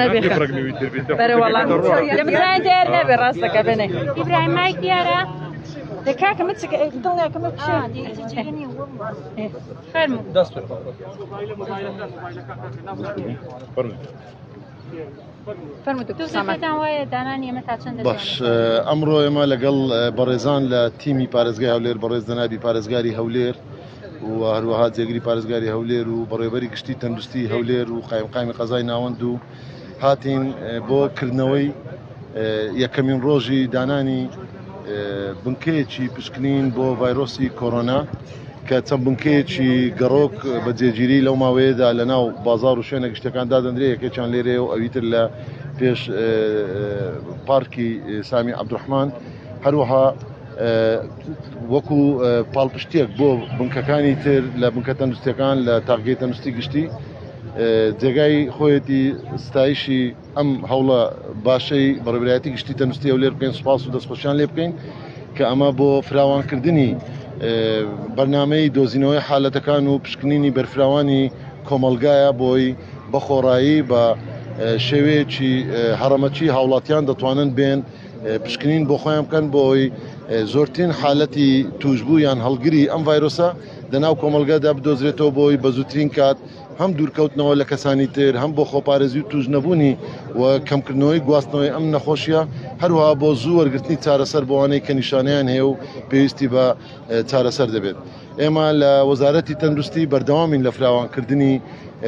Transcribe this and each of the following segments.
نەبێ بەرە وەڵا لە نەبێ ڕاست دەکە بێنێ ئیبراهیم مایک دیارە دە کاکە من چ دڵنیاکەم بچێ فەرموو دەست پێ فەرموو دکتۆر دکتۆر سامان پێتان وایە دانانی ئێمە تا چەندە باش ئەمڕۆ ئێمە لەگەڵ بەڕێزان لە تیمی پارێزگای هەولێر بەڕێز جەنابی پارێزگاری هەولێر و هەروەها جێگری پارێزگاری هەولێر و بەڕێوەبەری گشتی تەندروستی هەولێر و قایمقامی قەزای ناوەند و هاتین بۆ کردنەوەی یەکەمین ڕۆژی دانانی بنکەیەکی پشکنین بۆ ڤایرۆسی کۆرۆنا کە چەند بنکەیەکی گەڕۆک بە جێگیری لەو ماوەیەدا لە ناو بازار و شوێنە گشتەکان دادەندرێ یەکێکیان لێرەیە و ئەویتر لە پێش پارکی سامی عەبدولڕەحمان هەروەها وەکو پاڵپشتیەک بۆ بنکەکانی تر لە بنکە تەندروستیەکان لە تاقگەی تەندروستی گشتی جێگای خۆیەتی ستایشی ئەم هەوڵە باشەی بەڕێوەبەرایەتی گشتی تەندروستی هەولێر بکەین سوپاس و دەستخۆشیان لێ بکەین کە ئەمە بۆ فراوانکردنی بەرنامەی دۆزینەوەی حالەتەکان و پشکنینی بەرفراوانی کۆمەڵگایە بۆی بەخۆڕایی بە شێوەیەکی هەڕەمەکی هاوڵاتیان دەتوانن بێن پشکنین بۆ خۆیان بکەن بۆی زۆرترین حالەتی توشبوو یان هەڵگری ئەم ڤایرۆسە دەناو کۆمەڵگەدا بدۆزرێتەوە بۆی بە زووترین کات هەم دوورکەوتنەوە لە کەسانی تر هەم بۆ خۆپارێزی و توش نەبوونی و کەمکردنەوەی گواستنەوەی ئەم نەخۆشیە هەروەها بۆ زوو وەرگرتنی چارەسەر بۆوانەی کە نیشانەیان هەیە و پێویستی بە چارەسەر دەبێت. ئێمە لە وەزارەتی تەندروستی بەردەوامین لە فراوانکردنی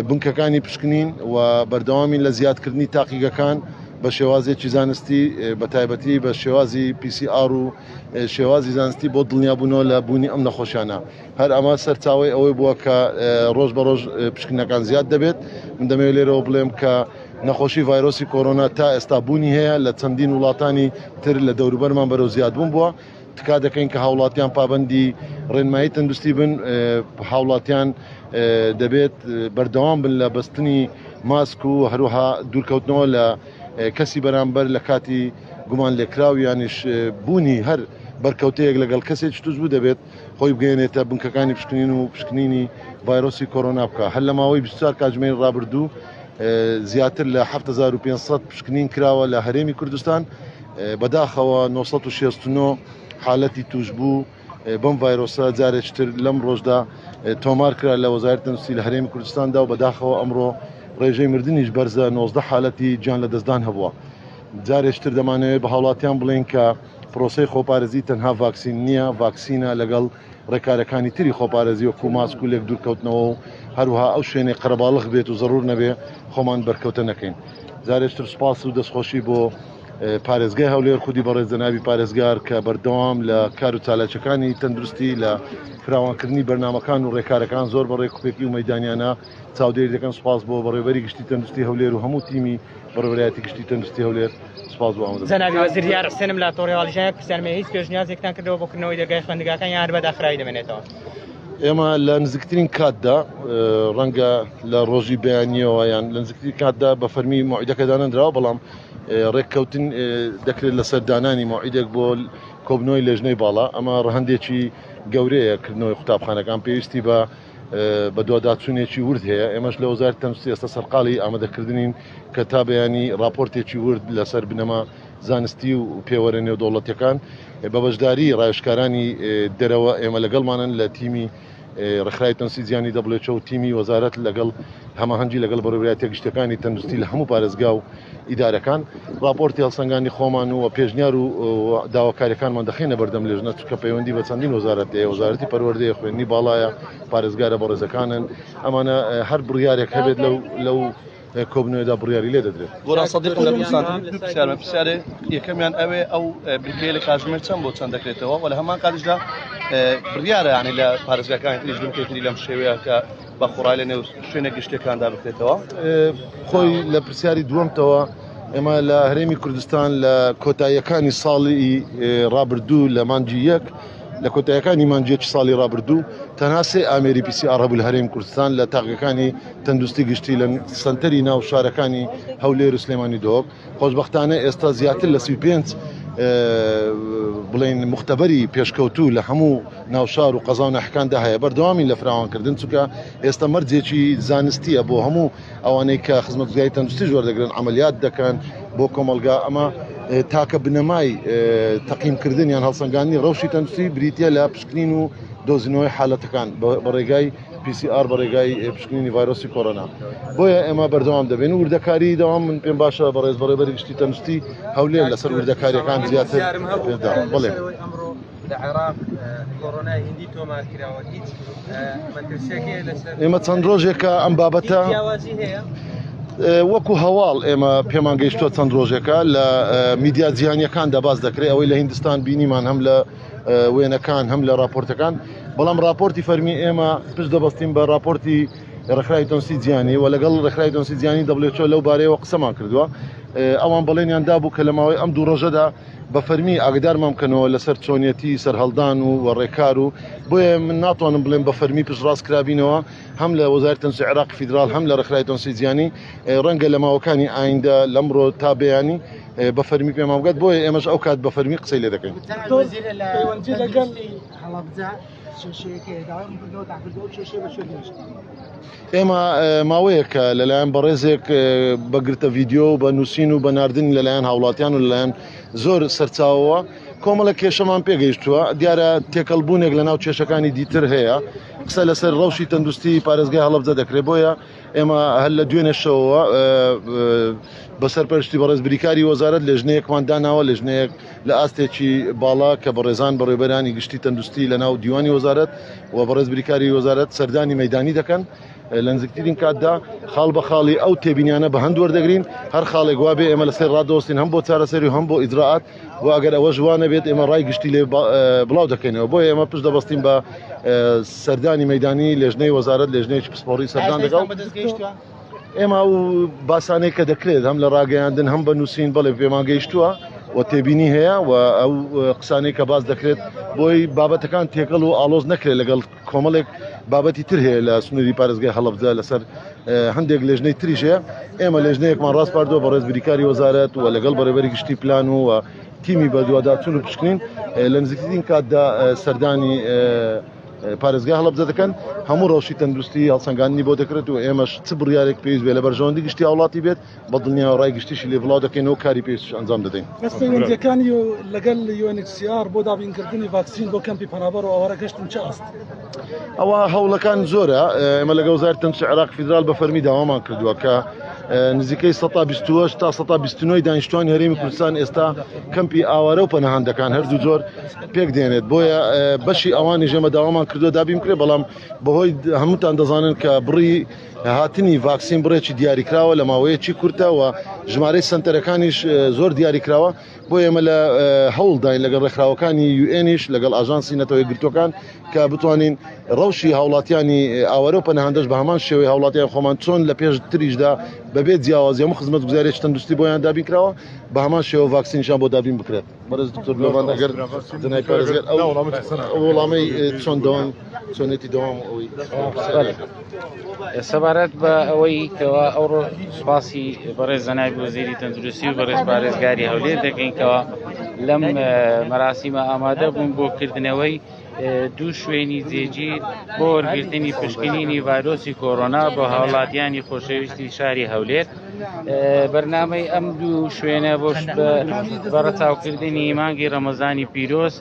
بنکەکانی پشکنین و بەردەوامین لە زیادکردنی تاقیگەکان بە شێوازێکی زانستی بە تایبەتی بە شێوازی PCR و شێوازی زانستی بۆ دڵنیابوونەوە لە بوونی ئەم نەخۆشیانە. هەر ئەمە سەرچاوەی ئەوەی بووە کە ڕۆژ بە ڕۆژ پشکنینەکان زیاد دەبێت. من دەمەوێت لێرەوە بڵێم کە نەخۆشی ڤایرۆسی کۆرۆنا تا ئێستا بوونی هەیە لە چەندین وڵاتانی تر لە دەوروبەرمان بەرەو زیادبوون بووە. تکا دەکەین کە هاوڵاتیان پابەندی ڕێنمایی تەندروستی بن، هاوڵاتیان دەبێت بەردەوام بن لە بەستنی ماسک و هەروەها دوورکەوتنەوە لە کەسی بەرامبەر لە کاتی گومان لێکراو یانیش بوونی هەر بەرکەوتەیەک لەگەڵ کەسێکی تووشبوو دەبێت خۆی بگەیەنێتە بنکەکانی پشکنین و پشکنینی ڤایرۆسی کۆرۆنا بکە. هەر لە ماوەی 24 کاتژمێری ڕابردوو زیاتر لە 7500 پشکنین کراوە لە هەرێمی کوردستان. بەداخەوە 969 حالەتی تووشبوو بەم ڤایرۆسە جارێکی تر لەم ڕۆژدا تۆمار کرا لە وەزارەتی تەندروستی لە هەرێمی کوردستاندا و بەداخەوە ئەمڕۆ ڕێژەی مردنیش بەرزە 19 حالەتی گیان لەدەستدان هەبووە. جارێکی تر دەمانەوێت بە هاوڵاتیان بڵێین کە پرۆسەی خۆپارێزی تەنها ڤاکسین نییە، ڤاکسینە لەگەڵ ڕێکارەکانی تری خۆپارێزی وەکو ماسک و لێک دوورکەوتنەوە و هەروەها ئەو شوێنەی قەرەباڵغ بێت و زەرور نەبێ خۆمان بەرکەوتە نەکەین. جارێکی تر سوپاس و دەستخۆشی بۆ پارێزگای هەولێر خودی بەڕێز جەنابی پارێزگار کە بەردەوام لە کار و چالاکیەکانی تەندروستی لە فراوانکردنی بەرنامەکان و ڕێکارەکان زۆر بە ڕێکوپێکی و مەیدانیانە چاودێری دەکەن سوپاس بۆ بەڕێوەبەری گشتی تەندروستی هەولێر و هەموو تیمی بەڕێوەبەرایەتی گشتی تەندروستی هەولێر سوپاس بۆ ئامادەبوون. جەنابی وەزیر دیار حسێنم لە تۆڕی هەواڵی ژیان پرسیارم هەیە هیچ پێشنیازێکتان کردەوە بۆ کردنەوەی دەرگای خوێندنگاکان یان هەر بە داخراوی دەمێنێتەوە؟ ئێمە لە نزیکترین کاتدا ڕەنگە لە ڕۆژی بەیانیەوە یان لە نزیکترین کاتدا بە فەرمی مەوعیدەکە دانەنراوە بەڵام ڕێککەوتن دەکرێت لەسەر دانانی مەوعیدێک بۆ کۆبنەوەی لێژنەی باڵا ئەمە ڕەهەندێکی گەورەیە کردنەوەی قوتابخانەکان پێویستی بە بەدواداچوونێکی ورد هەیە ئێمەش لە وەزارەتی تەندروستی ئێستا سەرقاڵی ئامادەکردنین کە تا بەیانی ڕاپۆرتێکی ورد لەسەر بنەما زانستی و پێوەرە نێودەوڵەتیەکان بە بەشداری ڕاوێژکارانی دەرەوە ئێمە لەگەڵمانن لە تیمی ڕێکخراوی تەندروستی جیهانی WHO و تیمی وەزارەت لەگەڵ هەماهەنگی لەگەڵ بەڕێوەبەرایەتیە گشتیەکانی تەندروستی لە هەموو پارێزگا و ئیدارەکان ڕاپۆرتی هەڵسەنگاندنی خۆمان و پێشنیار و داواکاریەکانمان دەخەینە بەردەم لێژنە چونکە پەیوەندی بە چەندین وەزارەت هەیە وەزارەتی پەروەردەیە خوێندنی باڵایە پارێزگارە بەڕێزەکانن ئەمانە هەر بڕیارێک هەبێت لەو لەو کۆبنەوەدا بڕیاری لێ دەدرێت. گۆران سەدیقم لە کوردستان دوو پرسیارمە پرسیارێ یەکەمیان ئەوێ ئەو بنکەیە لە کاتژمێر چەند بۆ چەند دەکرێتەوە و لە هەمان کاتیشدا بڕیارە یانی لە پارێزگاکانی تریش بنکەی تری لەم شێوەیە کە بە خۆڕایی لە نێو شوێنە گشتیەکاندا بکرێتەوە. خۆی لە پرسیاری دووەمتەوە ئێمە لە هەرێمی کوردستان لە کۆتاییەکانی ساڵی ڕابردوو لە مانگی یەک لە کۆتایەکانی مانگی یەکی ساڵی ڕابردوو تەنها سێ ئامێری PCR هەبوو لە هەرێمی کوردستان لە تاقیگەکانی تەندروستی گشتی لە سەنتەری ناو شارەکانی هەولێر و سلێمانی دهۆک خۆشبەختانە ئێستا زیاتر لە 35 بڵێین موختەبەری پێشکەوتوو لە هەموو ناوشار و قەزا و ناحیەکاندا هەیە، بەردەوامین لە فراوانکردن، چونکە ئێستا مەرجێکی زانستییە بۆ هەموو ئەوانەی کە خزمەتگوزاری تەندروستیش وەردەگرن، عەمەلیات دەکەن بۆ کۆمەڵگا، ئەمە تاکە بنەمای تەقیمکردن یان هەڵسەنگاندنی ڕەوشی تەندروستی بریتییە لە پشکنین و دۆزینەوەی حالەتەکان بە ڕێگای PCR بە ڕێگای پشکنینی ڤایرۆسی کۆرۆنا. بۆیە ئێمە بەردەوام دەبین وردەکاری دەوام من پێم باشە بەڕێز بەڕێوەبەری گشتی تەندروستی هەولێر لەسەر وردەکاریەکان زیاتر پێدا بڵێ. لە عێراق کۆرۆنای هندی تۆمار کراوە هیچ مەترسیەک هەیە لەسەر ئێمە چەند ڕۆژێکە ئەم بابەتە جیاوازی هەیە وەکو هەواڵ ئێمە پێمان گەیشتووە چەند ڕۆژێکە لە میدیا جیهانیەکاندا باس دەکرێت ئەوەی لە هیندستان بینیمان هەم لە وێنەکان هەم لە راپۆرتەکان بەڵام راپۆرتی فەرمی ئێمە پشت دەبەستین بە راپۆرتی ڕێکخراوی تەندروستی جیهانی و لەگەڵ ڕێکخراوی تەندروستی جیهانی WHO لەو بارەیەوە قسەمان کردووە ئەوان بەڵێنیان دابوو کە لە ماوەی ئەم دوو ڕۆژەدا بە فەرمی ئاگدارمان بکەنەوە لەسەر چۆنیەتی سەرهەڵدان و و ڕێکار و بۆیە من ناتوانم بڵێم بە فەرمی پشتڕاست کرابینەوە هەم لە وەزارەتی تەندروستی عێراقی فیدراڵ هەم لە ڕێکخراوی تەندروستی جیهانی ڕەنگە لە ماوەکانی ئایندە لەمڕۆ تا بەیانی بە فەرمی پێمان بگات بۆیە ئێمەش ئەو کات بە فەرمی قسەی لێ دەکەین. پەیوەندی لەگەڵ هەڵەبجە کێشەیەک هەیە داوای ڕوونکردنەوەتان کردووە ئەو کێشەیە بە کوێ گەیشت؟ ئێمە ماوەیەکە لەلایەن بەڕێزێک بە گرتە ڤیدیۆ و بە نووسین و بە ناردن لەلایەن هاوڵاتیان و لەلایەن زۆر سەرچاوەوە کۆمەڵە کێشەمان پێگەیشتووە دیارە تێکەڵبوونێک لە ناو کێشەکانی دیتر هەیە قسە لەسەر ڕەوشی تەندروستی پارێزگای هەڵەبجە دەکرێت بۆیە ئێمە هەر لە دوێنێ شەوەوە بە سەرپەرشتی بەڕێز بریکاری وەزارەت لێژنەیەکمان داناوە لێژنەیەک لە ئاستێکی باڵا کە بەڕێزان بەڕێوەبەرانی گشتی تەندروستی لە ناو دیوانی وەزارەت و بەڕێز بریکاری وەزارەت سەردانی مەدانی دەکەن لە نزیکترین کاتدا خاڵ بە خاڵی ئەو تێبینیانە بە هەند وەردەگرین هەر خاڵێک وابێ ئێمە لەسەر ڕادەوەستین هەم بۆ چارەسەری و هەم بۆ ئیجرائات و ئەگەر ئەوەش وا نەبێت ئێمە ڕای گشتی لێ بڵاو دەکەینەوە بۆیە ئێمە پشت دەبەستین بە سەردانی مەدانی لێژنەی وەزارەت لێژنەیەکی پسپۆڕی سەردان دەکات ئێمە ئەو باسانەی کە دەکرێت هەم لە ڕاگەیاندن هەم بە نووسین بەڵێ پێمان گەیشتووە و تێبینی هەیە و ئەو قسانەی کە باس دەکرێت بۆی بابەتەکان تێکەڵ و ئاڵۆز نەکرێت لەگەڵ کۆمەڵێک بابەتی تر هەیە لە سنووری پارێزگای هەڵەبجە لەسەر هەندێک لێژنەی تریش هەیە ئێمە لێژنەیەکمان ڕاسپاردووە بەڕێز بریکاری وەزارەت و لەگەڵ بەڕێوەبەری گشتی پلان و تیمی بەدواداچوون و پشکنین لە نزیکترین کاتدا سەردانی پارێزگای هەڵەبجە دەکەن هەموو ڕەوشی تەندروستی هەڵسەنگاندنی بۆ دەکرێت و ئێمەش چ بڕیارێک پێویست بێت لە بەرژەوەندی گشتی هاوڵاتی بێت بە دڵنیایەوە ڕای گشتیشی لێ بڵاو دەکەینەوە و کاری پێویستیش ئەنجام دەدەین. بەس پەیوەندییەکانی لەگەڵ UNHCR بۆ دابینکردنی ڤاکسین بۆ کەمپی پەنابەر و ئاوارە گەشتن چ ئاست؟ ئەوە هەوڵەکان زۆرە ئێمە لەگەڵ وەزارەتی تەندروستی عێراق فیدرال بە فەرمی داوامان کردووە کە نزیکەی 128 تا 129 دانیشتوانی هەرێمی کوردستان ئێستا کەمپی ئاوارە و پەناهەندەکان هەردوو جۆر پێک دێنێت بۆیە بەشی ئەوانیش ئێمە داوامان کردووە دابین بکرێت بەڵام بەهۆی هەمووتان دەزانن کە بڕی هاتنی ڤاکسین بڕێکی دیاریکراوە لە ماوەیەکی کورتە و ژمارەی سەنتەرەکانیش زۆر دیاریکراوە بۆ ئێمە لە هەوڵداین لەگەڵ ڕێکخراوەکانی یوئێنیش لەگەڵ ئاژانسی نەتەوە یەکگرتووەکان کە بتوانین ڕەوشی هاوڵاتیانی ئاوارە و پەناهەندەش بە هەمان شێوەی هاوڵاتیان خۆمان چۆن لە پێش تریشدا بەبێ جیاوازی هەموو خزمەتگوزاریی تەندروستی بۆیان دابین کراوە بە هەمان شێوە ڤاکسینیشان بۆ دابین بکرێت. بەڕێز دکتۆر لۆڤان ئەگەر جەنابی پارێزگار ئەو وەڵامەی چۆن دەوام چۆنێتی دەوام و ئەوەی سەبارەت بە ئەوەی کەوا ئەوڕۆ سوپاسی بەڕێز جەنابی وەزیری تەندروستی و بەڕێز پارێزگاری هەولێر دەکەین کەوا لەم مەراسیمە ئامادە بوون بۆ کردنەوەی دوو شوێنی جێگیر بۆ وەرگرتنی پشکنینی ڤایرۆسی کۆرۆنا بۆ هاوڵاتیانی خۆشەویستی شاری هەولێر بەرنامەی ئەم دوو شوێنە بۆ بە ڕەچاوکردنی مانگی ڕەمەزانی پیرۆز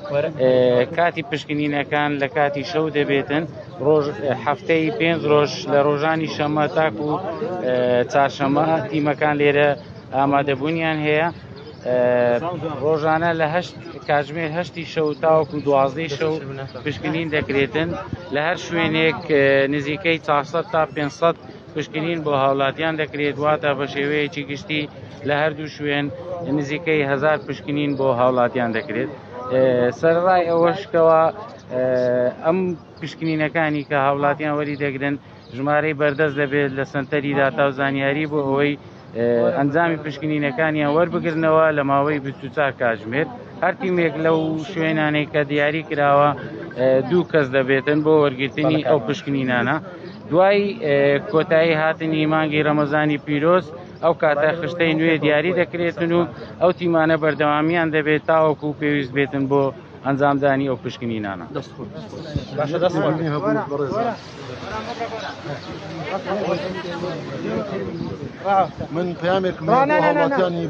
کاتی پشکنینەکان لە کاتی شەو دەبێتن ڕۆژ هەفتەی پێنج ڕۆژ لە ڕۆژانی شەمە تاکو چارشەمە تیمەکان لێرە ئامادەبوونیان هەیە ڕۆژانە لە هەشت کاتژمێر هەشتی شەو تاوەکو دوازدەی شەو پشکنین دەکرێتن لە هەر شوێنێک نزیکەی 400 تا 500 پشکنین بۆ هاوڵاتیان دەکرێت واتە بە شێوەیەکی گشتی لە هەردوو شوێن نزیکەی هزار پشکنین بۆ هاوڵاتیان دەکرێت سەرڕای ئەوەشکەوە ئەم پشکنینەکانی کە هاوڵاتیان وەری دەگرن ژمارەی بەردەست دەبێت لە سەنتەری داتا و زانیاری بۆ ئەوەی ئەنجامی پشکنینەکانیان وەربگرنەوە لە ماوەی 24 کاتژمێر هەر تیمێک لەو شوێنانەی کە دیاری کراوە دوو کەس دەبێتن بۆ وەرگرتنی ئەو پشکنینانە دوای کۆتایی هاتنی مانگی ڕەمەزانی پیرۆز. ئەو کاتە خشتەی نوێ دیاری دەکرێتن و ئەو تیمانە بەردەوامیان دەبێت تاوەکو پێویست بێتن بۆ ئەنجامدانی ئەو پشکنینانە. باشە دەست خۆش. من پەیامێکم هەیە بۆ هاوڵاتیانی.